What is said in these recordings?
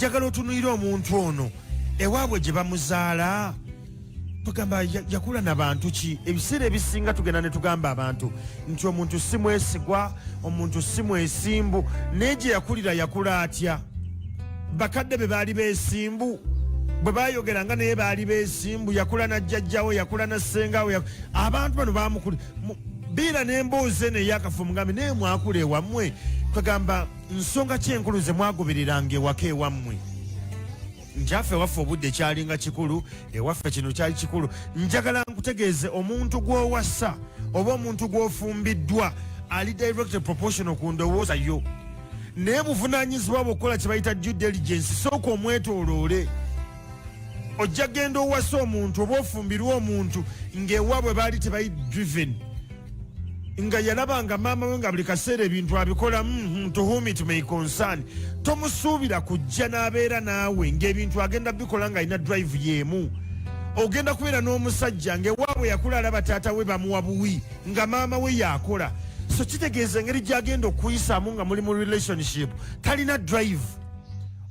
Njagala otunuulire omuntu ono ewaabwe gye bamuzaala, tugamba yakula na bantu ki? Ebiseera ebisinga tugenda ne tugamba abantu nti omuntu si mwesigwa, omuntu si mwesimbu, naye gye yakulira yakula atya? Bakadde be baali beesimbu? Bwe bayogera nga naye baali beesimbu? Yakula na jjajjawe? Yakula na ssengawe? Abantu bano bamukuli biira n'emboozi eno eyakafu, mugambe naye mwakula ewammwe, kwegamba nsonga ki enkulu ze mwagobereranga ewaka ewammwe? Njaffe ewaffe obudde kyalinga kikulu, ewaffe kino kyali kikulu. Njagala nkutegeeze, omuntu gw'owasa oba omuntu gw'ofumbiddwa ali direct proportional ku ndowooza yo, naye buvunaanyizibwa bw'okukola kye bayita due diligence. Sooka omwetooloole. Ojja genda owasa omuntu oba ofumbirwa omuntu ng'ewaabwe baali tebali driven, nga yalabanga maama we nga buli kaseera ebintu abikola to whom it may concern. Tomusuubira kujja n'abeera naawe ng'ebintu agenda bikola ng'alina drive y'emu. Ogenda kubeera n'omusajja ng'ewaabwe yakula alaba taata we bamuwa buwi, nga maama we yakola, so kitegeeza engeri gy'agenda okuyisaamu nga muli mu relationship talina drive.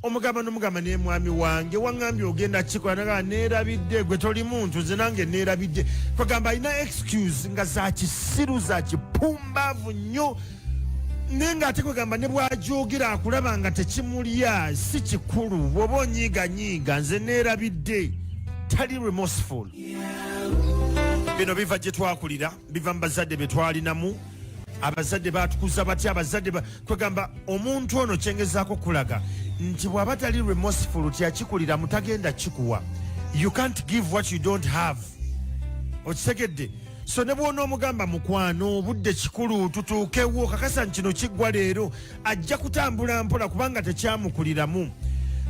Omugamba nomugamba, "Naye mwami wange, waŋŋambye ogenda kikola." Naga, "Neerabidde." Gwe toli muntu, nze nange neerabidde. Kwegamba alina excuse nga za kisiru, za kipumbaavu nnyo, naye ng'ate kwegamba ne bw'agyogera akulaba nga tekimulya, si kikulu. Bw'oba onyiiganyiiga, nze neerabidde. Tali remorseful. Bino biva gye twakulira, biva mu bazadde be twalinamu. Abazadde batukuza batya? Abazadde kwegamba omuntu ono kyengezaako kulaga nti bw'aba tali remorseful, tyakikulira mutagenda kikuwa. You can't give what you don't have. Okitegedde? So ne bwona omugamba, "Mukwano, obudde kikulu, tutuukewo, kakasa nti kino kiggwa leero," ajja kutambula mpola kubanga tekyamukuliramu.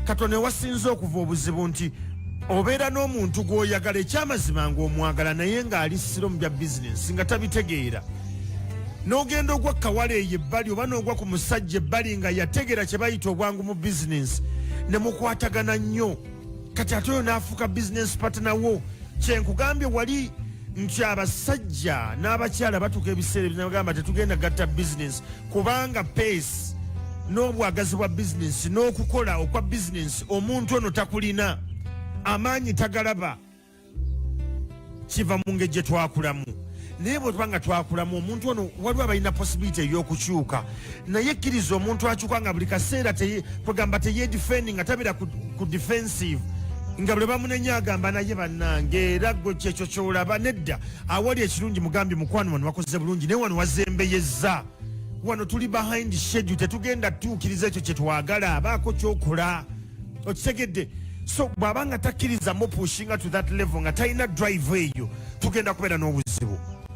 Katono ewasinze okuva obuzibu nti obeera n'omuntu gw'oyagala ekyamazima ng'omwagala, naye ng'ali slow mu bya bizinensi, nga tabitegeera, n'ogenda ogwa kawala eyo ebbali oba n'ogwa ku musajja ebbali nga yategeera kye bayita obwangu mu bizinensi, ne mukwatagana nnyo. Kati ate oyo n'afuuka business partner wo. Kyenkugambye wali nti abasajja n'abakyala batuuka ebiseera ebinagamba tetugenda gatta bizinensi, kubanga pace n'obwagazi bwa bizinensi n'okukola okwa bizinensi omuntu ono takulina, amaanyi tagalaba. Kiva mu ngeri gye twakulamu. Naye bwe tuba nga twakulamu omuntu ono, waliwo abalina possibility ey'okukyuka, naye kkiriza omuntu akyuka nga buli kaseera kwegamba teyedefendi, nga tabeera ku defensive, nga bwe bamunenya agamba, "Naye bannange, era gwe kyekyo kyolaba." Nedda, awali ekirungi mugambye, "Mukwano, wano wakoze bulungi, naye wano wazembeyezza, wano tuli behind schedule, tetugenda tutuukiriza ekyo kye twagala." Abaako kyokola. Okitegedde? So bw'aba nga takkiriza mupushinga to that level, nga talina drive eyo, tugenda kubeera n'obuzibu.